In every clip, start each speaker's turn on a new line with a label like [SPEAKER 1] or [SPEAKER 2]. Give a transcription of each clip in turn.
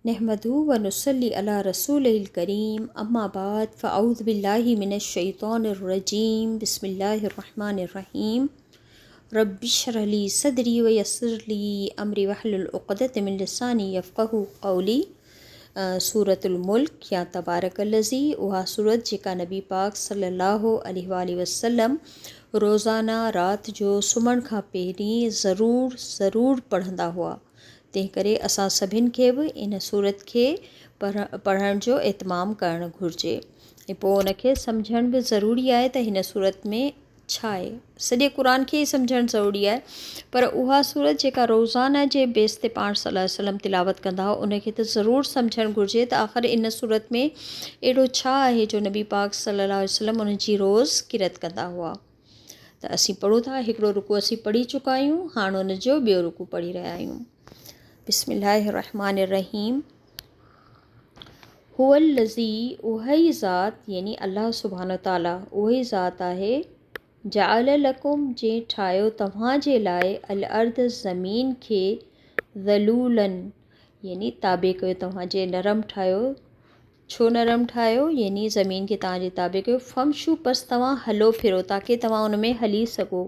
[SPEAKER 1] نحمده و نصلي علي رسوله الڪريم اما بعد فاعوذ بالله من الشيطان الرجيم بسم الله الرحمن الرحيم رب اشرح لي صدري ويسر لي امري واحلل عقدة من لساني يفقهوا قولي سورة الملڪ يا تبارڪ الذي اها سورت جيڪا نبي پاڪ صلي الله عليه واٰله وسلم روزانه رات جو سمهڻ کان پهرين ضرور ضرور پڙهندا هئا. تنهن ڪري اسان سڀن کي به ان سورت کي پڙهڻ جو اهتمام ڪرڻ گهرجي ۽ پوء ان کي سمجهڻ به ضروري آهي ته هن سورت ۾ ڇا آهي. سڄي قرآن کي ئي سمجهڻ ضروري آهي پر اها سورت جيڪا روزانه جي بيس تي پاڻ صلي الله عليه وسلم تلاوت ڪندا هئا ان کي ته ضرور سمجهڻ گهرجي ته آخر ان سورت ۾ اهڙو ڇا آهي جو نبي پاڪ صلي الله عليه وسلم ان جي روز قرت ڪندا هئا. ته اسين پڙهون ٿا هڪڙو رڪوع اسين پڙهي چڪا آهيون هاڻ ان جو ٻيو رڪوع پڙهي رهيا آهيون بسم الله الرحمن الرحيم هو الذي اها ئي ذات يعني الله سبحانه وتعالى اها ئي ذات آهي جعل لڪم جنهن ٺاهيو توهان جي لاء الارض زمين کي ذلولا يعني تابع ڪيو توهان جي نرم ٺاهيو ڇو نرم ٺاهيو، يعني زمين کي توهان جي تابع ڪيو، فامشو پس توهان هلو ڦرو تاڪه توهان ان ۾ هلي سگهو،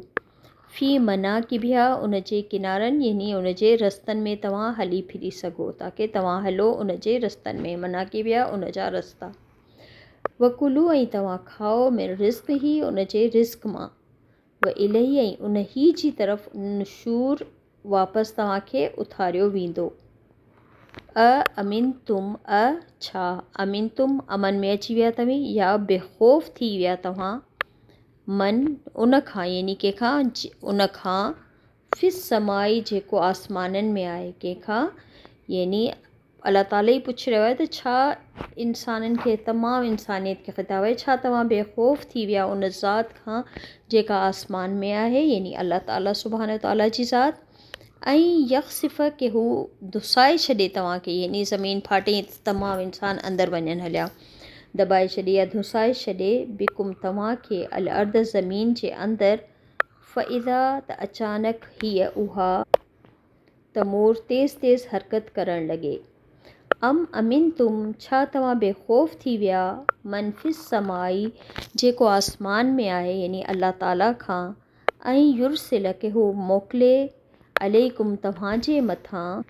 [SPEAKER 1] في مناڪبها ان جي ڪنارن يعني ان جي رستن ۾ توهان هلي ڦري سگهو تاڪه توهان هلو ان جي رستن ۾، مناڪبها ان جا رستا، وڪلو ۽ توهان کائو من رزقه ان جي رزق مان، واليه ۽ انهي جي طرف النشور واپس توهان کي اٿاريو ويندو. اامنتم ا ڇا امنتم امن ۾ اچي ويا توهين يا بي خوف ٿي ويا توهان من ان کان يعني ڪنهن کان ان کان في السماء جيڪو آسمانن ۾ آهي ڪنهن کان يعني الله تعالي ئي پڇي رهيو آهي ته ڇا انسانن کي تمام انسانيت کي خطاب آهي ڇا توهان بي خوف ٿي ويا ان ذات کان جيڪا آسمان ۾ آهي يعني الله تعالي سبحانه تعالي جي ذات ۽ يخسف ڪي هو دسائي ڇڏي توهان کي يعني زمين ڦاٽي تمام انسان اندر وڃن هليا دٻائي ڇڏي يا ڌسائي ڇڏي بڪم توهان کي الارض زمين جي اندر فاذا ته اچانڪ هيء اها تمور تيز تيز حرڪت ڪرڻ لڳي. ام امنتم، ڇا توهان بي خوف ٿي ويا، من في السماء، جيڪو آسمان ۾ آهي يعني الله تعاليٰ کان، ان يرسل ڪه هو موڪلي، عليڪم توهان جي مٿان،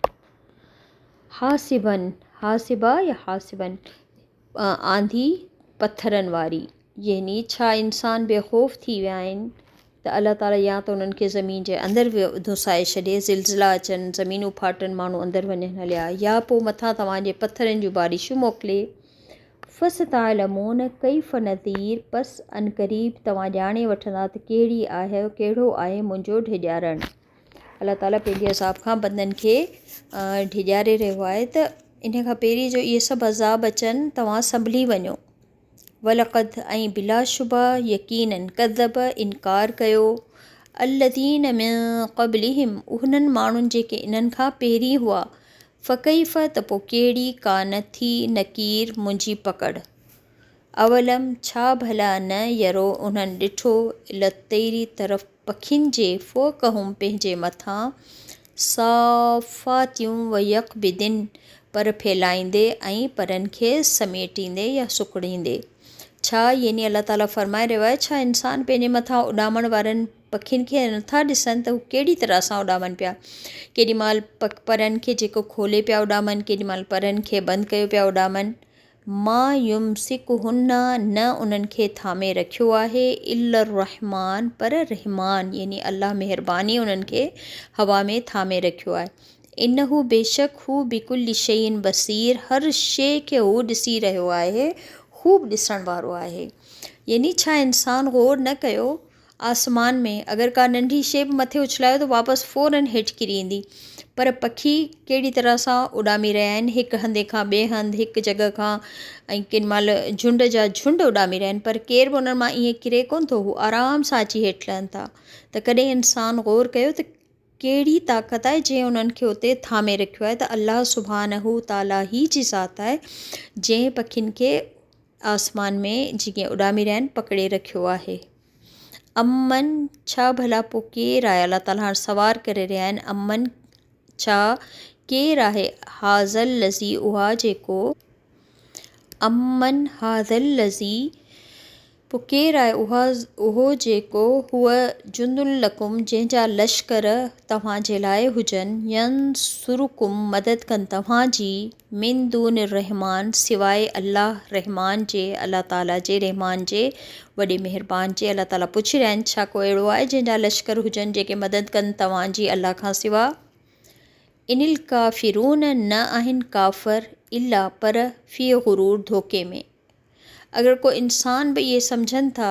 [SPEAKER 1] حاصبا، حاصبا يا حاصبا، آنڌي پٿرن واري، يعني ڇا انسان بي خوف ٿي ويا آهن ته الله تعالي يا ته انهن کي زمين جي اندر ڌسائي ڇڏي، زلزلا اچن، زمينون ڦاٽن، ماڻهو اندر وڃن هليا يا پوء مٿان توهان جي پٿرن جون بارشون موڪلي. فستعلمون ڪيف نذير پس عنقريب توهان ڄاڻي وٺندا ته ڪهڙي آهي ڪهڙو آهي منهنجو ڊيڄارڻ. الله تعالي پنهنجي عذاب کان بندن کي ڊيڄاري رهيو آهي ته ان کان پهرين جو اهي سڀ عذاب اچن توهان سنڀلي وڃو ولقد ۽ بلاشبه يقيناً ڪذب انڪار ڪيو الذين من قبلهم انهن ماڻهن جيڪي انهن کان پهرين هئا فڪيف ته پوء ڪهڙي ڪانه ٿي نڪير منهنجي پڪڙ اولم ڇا ڀلا نه يرو انهن ڏٺو الي الطير طرف پکين جي فوقهم پنهنجي مٿان صافات ويقبضن پر ڦهلائيندي ۽ پرن کي سميٽيندي يا سڪڙيندي. ڇا يعني الله تعالي فرمائي رهيو آهي ڇا انسان پنهنجي مٿان اڏامڻ وارن پکين کي نٿا ڏسن ته هو ڪهڙي طرح سان اڏامن پيا ڪيڏي مهل پرن کي جيڪو کولي پيا اڏامن ڪيڏي مهل پرن کي بند ڪيو پيا اڏامن ما يمسڪهن نه انهن کي ٿامي رکيو آهي الا الرحمان پر رحمان يعني الله مهرباني انهن کي هوا ۾ ٿامي رکيو آهي انه بيشڪ هو بڪل شيء بصير هر شيء کي هو ڏسي رهيو آهي خوب ڏسڻ وارو آهي يعني ڇا انسان غور نه ڪيو آسمان ۾ اگر ڪا ننڍي شيء به مٿي اڇلايو ته واپس فورن هيٺ ڪري ايندي پر پکي ڪهڙي طرح سان اڏامي رهيا آهن هڪ هنڌ کان ٻئي هنڌ هڪ جڳهه کان ۽ ڪن مهل جهنڊ جا جهنڊ اڏامي رهيا آهن پر ڪير به انهن مان ائين ڪري ڪونه ٿو هو آرام سان اچي هيٺ لهن ٿا ته ڪڏهن انسان غور ڪيو ته ڪهڙي طاقت آهي جنهن انهن کي اتي ٿامي رکيو آهي ته الله سبحانه تعاليٰ ئي جي ذات آهي جنهن پکين کي آسمان ۾ جيڪي اڏامي رهيا آهن پڪڙي رکيو آهي. امن ڇا ڀلا پوء ڪير آهي الله تعاليٰ هاڻ سوار ڪري رهيا آهن امن ڇا ڪير آهي هٰذا الذي اها جيڪو امّن هٰذا الذي پوء ڪير آهي اها اهو جيڪو هو جند لڪم جنهن جا لشڪر توهان جي لاء هجن ينصرڪم مدد ڪن توهان جي من دون الرحمان سواء الله رحمان جي الله تعالي جي رحمان جي وڏي مهربان جي الله تعالي پڇي رهيا آهن ڇا ڪو اهڙو آهي جنهن جا لشڪر هجن جيڪي مدد ڪن توهان جي الله کان سوا ان الڪافرون نه آهن ڪافر الا پر في غرور ڌوڪي ۾. اگر ڪو انسان به اهي سمجهن ٿا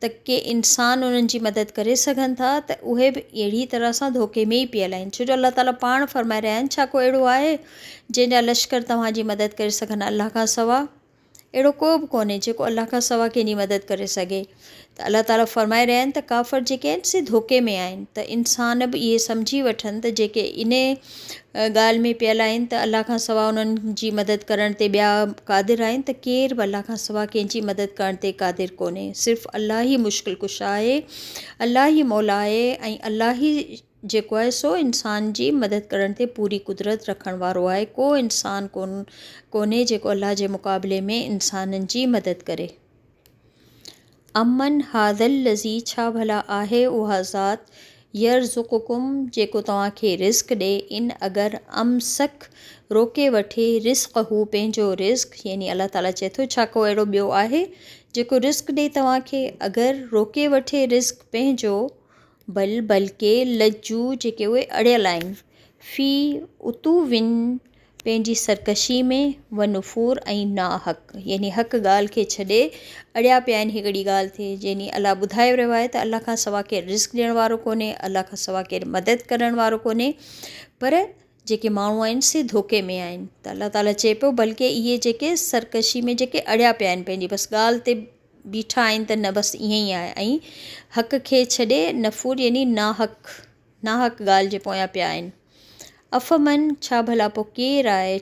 [SPEAKER 1] ته ڪي انسان انهن جي مدد ڪري سگهن ٿا ته اهي به اهڙي طرح سان ڌوڪي ۾ ئي پيل آهن ڇو جو الله تعاليٰ پاڻ فرمائي رهيا آهن ڇا ڪو اهڙو آهي جنهن جا لشڪر توهان جي مدد ڪري سگهن الله کان سوا اهڙو ڪو به ڪونهي جيڪو الله کان سوا ڪنهن جي مدد ڪري سگهي ته الله تعاليٰ فرمائي رهيا آهن ته ڪافر جيڪي آهن سي ڌوڪي ۾ آهن ته انسان به اهي سمجهي وٺن ته جيڪي ان ڳالهه ۾ پيل آهن ته الله کان سوا انهن جي مدد ڪرڻ تي ٻيا قادر آهن ته ڪير به الله کان سوا ڪنهن جي مدد ڪرڻ تي قادر ڪونهي صرف الله ئي مشڪل ڪشا آهي الله ئي مولا آهي ۽ الله ئي جيڪو آهي سو انسان جي مدد ڪرڻ تي پوري قدرت رکڻ وارو آهي ڪو انسان ڪونهي جيڪو الله جي مقابلي ۾ انسانن جي مدد ڪري. امن هذا الذي ڇا ڀلا آهي اها ذات يرزقڪم جيڪو توهان کي رزق ڏئي ان اگر امسڪ روڪي وٺي رزقه پنهنجو رزق يعني الله تعالي چئي ٿو ڇا ڪو اهڙو ٻيو آهي جيڪو رزق ڏئي توهان کي اگر روڪي وٺي رزق پنهنجو بل بلڪه لجو جيڪي اهي اڙيل آهن في عتو پنهنجي سرڪشي ۾ و نفور ۽ ناحق يعني حق ڳالهه کي ڇڏي اڙيا پيا آهن هڪڙي ڳالهه تي يعني الله ٻڌائي رهيو آهي ته الله کان سوا ڪير رزق ڏيڻ وارو ڪونهي الله کان سوا ڪير مدد ڪرڻ وارو ڪونهي پر جيڪي ماڻهو آهن سي ڌوڪي ۾ آهن ته الله تعاليٰ چئي پيو بلڪه اهي جيڪي سرڪشي ۾ جيڪي اڙيا پيا آهن پنهنجي بس ڳالهه تي بيٺا آهن ته نه بس ائين ئي آهي ۽ حق کي ڇڏي نفور يعني ناحق ناحق ڳالهه جي پويان پيا آهن. افمن، ڇا ڀلا پوء ڪير آهي،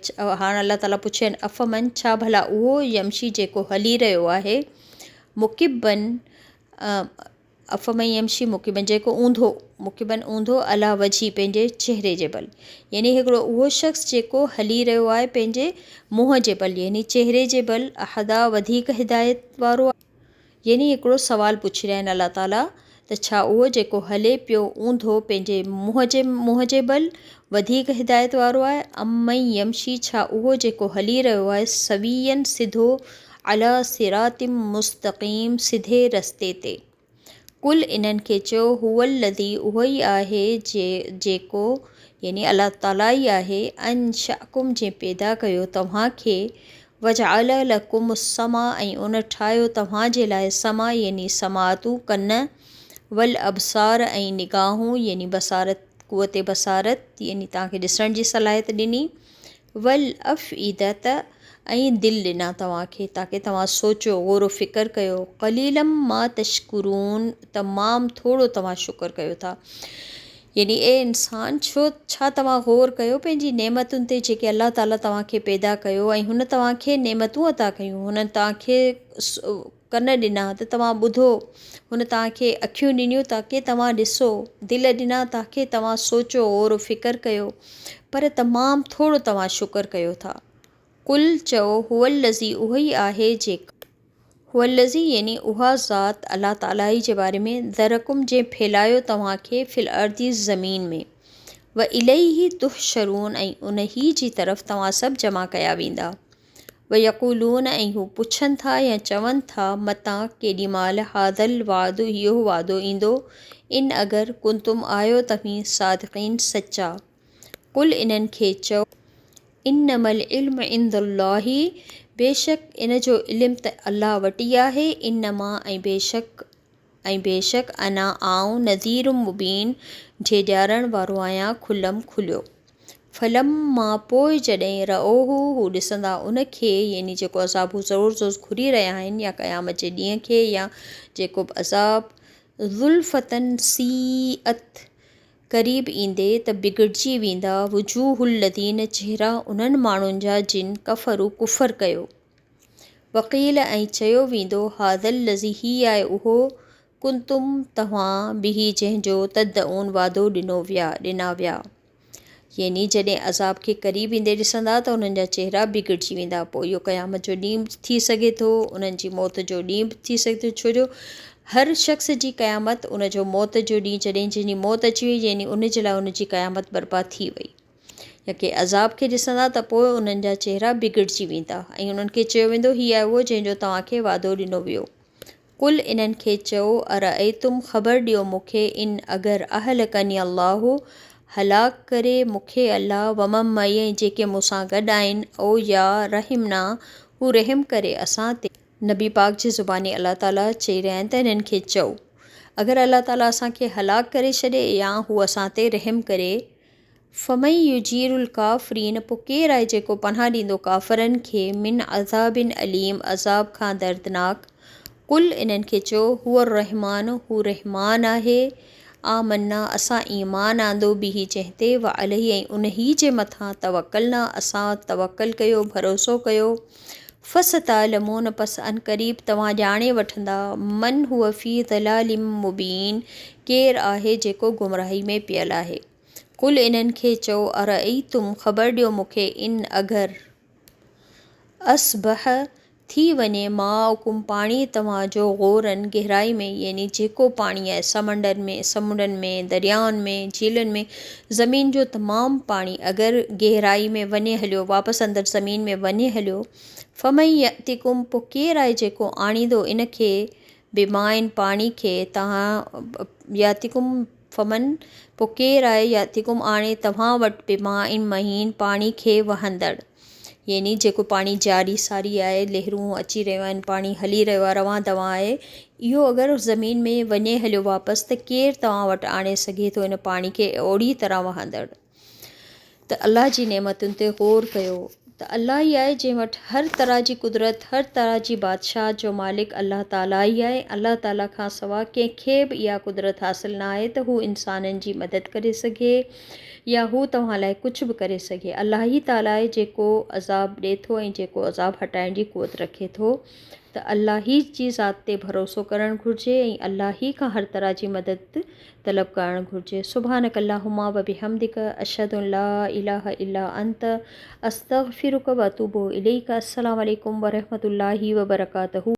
[SPEAKER 1] هاڻ الله تعاليٰ پڇين، افمن، ڇا ڀلا اهو، يمشي، جيڪو هلي رهيو آهي، مڪبن، افمن يمشي مڪبن، جيڪو اونڌو، مڪبن اونڌو، عليٰ وجهه پنهنجي چهري جي بل، يعني هڪڙو اهو شخص جيڪو هلي رهيو آهي پنهنجي منهن جي بل يعني چهري جي بل، اهديٰ، وڌيڪ هدايت وارو آهي. يعني هڪڙو سوال پڇي رهيا آهن الله تعاليٰ ته ڇا اهو جيڪو هلي پيو اونڌو پنهنجي منهن جي منهن جي بل وڌيڪ هدايت وارو آهي امن يمشي ڇا اهو جيڪو هلي رهيو آهي سويا سڌو علي صراط مستقيم سڌي رستي تي قل انهن کي چئو هو الذي اهو ئي آهي جيڪو يعني الله تعاليٰ ئي آهي انشأڪم جنهن پيدا ڪيو توهان کي وجعل لڪم السمع ۽ ان ٺاهيو توهان جي لاء سمع يعني سماعتون، ڪن، والابصار ۽ نگاهون يعني بصارت، قوت بصارت، يعني توهان کي ڏسڻ جي صلاحيت ڏني، والافئدة ۽ دل ڏنا توهان کي تاڪه توهان سوچيو، غور و فڪر ڪيو، قليلا ما تشڪرون تمام ٿورو توهان شڪر ڪيو ٿا. يعني اي انسان! ڇو ڇا توهان غور ڪيو پنهنجي نعمتن تي جيڪي الله تعالي توهان کي پيدا ڪيو ۽ هن توهان کي نعمتون عطا ڪيون هن توهان کي ڪن ڏنا ته توهان ٻڌو هن توهان کي اکيون ڏنيون تاڪه توهان ڏسو دل ڏنا تاڪه توهان سوچو غور و فڪر ڪيو پر تمام ٿورو توهان شڪر ڪيو ٿا. قل چئو هو الذي اهو ئي آهي جيڪا. هو الذي يعني اها ذات الله تعاليٰ ئي جي باري ۾ ذرڪم جنهن ڦهلايو توهان کي في الارض زمين ۾ و اليه تحشرون ۽ انهي جي طرف توهان سڀ جمع ڪيا ويندا و يقولون ۽ هو پڇن ٿا يا چون ٿا متان ڪيڏي مهل هذا الوعد اهو وعدو ايندو ان اگر ڪنتم آهيو توهين صادقين سچا قل انهن کي چئو، انما العلم عند الله بيشڪ ان جو علم ته الله وٽ ئي آهي، انما ۽ بيشڪ ۽ بيشڪ انا آئون نذير مبين ڊيڄارڻ وارو آهيان کلم کليو. فلما پوء جڏهن رئوه هو ڏسندا ان کي يعني جيڪو عذاب هو زور زور گهري رهيا آهن يا قيامت جي ڏينهن کي يا جيڪو به عذاب زلفة سيئت قريب ايندي ته بگڙجي ويندا وجوه الذين چهرا انهن ماڻهن جا جن ڪفروا ڪفر ڪيو. وقيل ۽ چيو ويندو هذا الذي هي آهي اهو ڪنتم توهان به جنهن جو تدعون وعدو ڏنو ويا ڏنا ويا. يعني جڏهن عذاب کي قريب ايندي ڏسندا ته انهن جا چهرا بگڙجي ويندا پوء اهو قيامت جو ڏينهن به ٿي سگهي ٿو انهن جي موت جو ڏينهن به ٿي سگهي ٿو ڇو جو هر شخص جي قيامت ان جو موت جو ڏينهن جڏهن جنهن جي موت اچي وئي يعني ان جي لاء ان جي قيامت برپا ٿي وئي يا ڪنهن عذاب کي ڏسندا ته پوء انهن جا چهرا بگڙجي ويندا ۽ انهن کي چيو ويندو هي آهي اهو جنهن جو توهان کي وعدو ڏنو ويو. قل انهن کي چئو، ارأيتم خبر ڏيو مون کي ان اگر اهلڪني الله هلاڪ ڪري مون کي الله ومن معي ۽ جيڪي مون سان گڏ آهن او يا رحمنا هو رحم ڪري اسان تي. نبي پاڪ جي زباني الله تعالي چئي رهيا آهن ته انهن کي چئو اگر الله تعالي اسان کي هلاڪ ڪري ڇڏي يا هو اسان تي رحم ڪري فمن يجير الڪافرين پوء ڪير آهي جيڪو پناهه ڏيندو ڪافرن کي من عذاب اليم عذاب کان دردناڪ قل انهن کي چئو هو الرحمان هو رحمان آهي آمنا اسان ايمان آندو به جنهن تي وعليه ۽ انهي جي مٿان توڪلنا اسان توڪل ڪيو ڀروسو ڪيو فستعلمون پس عنقريب توهان ڄاڻي وٺندا من هو في ضلال مبين ڪير آهي جيڪو گمراهي ۾ پيل آهي. قل انهن کي چئو ارأيتم خبر ڏيو مون کي ان اگر اصبح ٿي وڃي ماؤڪم پاڻي توهان جو غورا گهرائي ۾ يعني جيڪو پاڻي آهي سمنڊن ۾ سمنڊن ۾ دريائن ۾ جهيلن ۾ زمين جو تمام پاڻي اگر گهرائي ۾ وڃي هليو واپس اندر زمين ۾ وڃي هليو فمن يأتيڪم پوء ڪير آهي جيڪو آڻيندو ان کي بماء پاڻي کي توهان يأتيڪم فمن، پوء ڪير آهي، ياتيڪم آڻي توهان وٽ بماء معين پاڻي کي وهندڙ، يعني جيڪو پاڻي جاري ساري آهي، لهرون اچي رهيون آهن، پاڻي هلي رهيو آهي، روان دوان آهي، اهو اگر زمين ۾ وڃي هليو واپس ته ڪير توهان وٽ آڻي سگهي ٿو ان پاڻي کي اوڙي طرح وهندڙ. ته الله جي نعمتن تي غور ڪيو ته الله ئي آهي جنهن وٽ هر طرح جي قدرت، هر طرح جي بادشاهت جو مالڪ الله تعاليٰ ئي آهي، الله تعاليٰ کان سواء ڪنهن کي به اها قدرت حاصل نه آهي ته هو انسانن جي مدد ڪري سگهي يا هو توهان لاء ڪجهه به ڪري سگهي، الله ئي تعاليٰ آهي جيڪو عذاب ڏئي ٿو ۽ جيڪو عذاب هٽائڻ جي قوت رکي ٿو ته الله ئي جي ذات تي ڀروسو ڪرڻ گهرجي ۽ الله ئي کان هر طرح جي مدد طلب ڪرڻ گهرجي. سبحانک اللهم وبحمدک اشهد ان لا اله الا انت استغفرک واتوب اليک السلام عليڪم ورحمة الله وبرڪاته.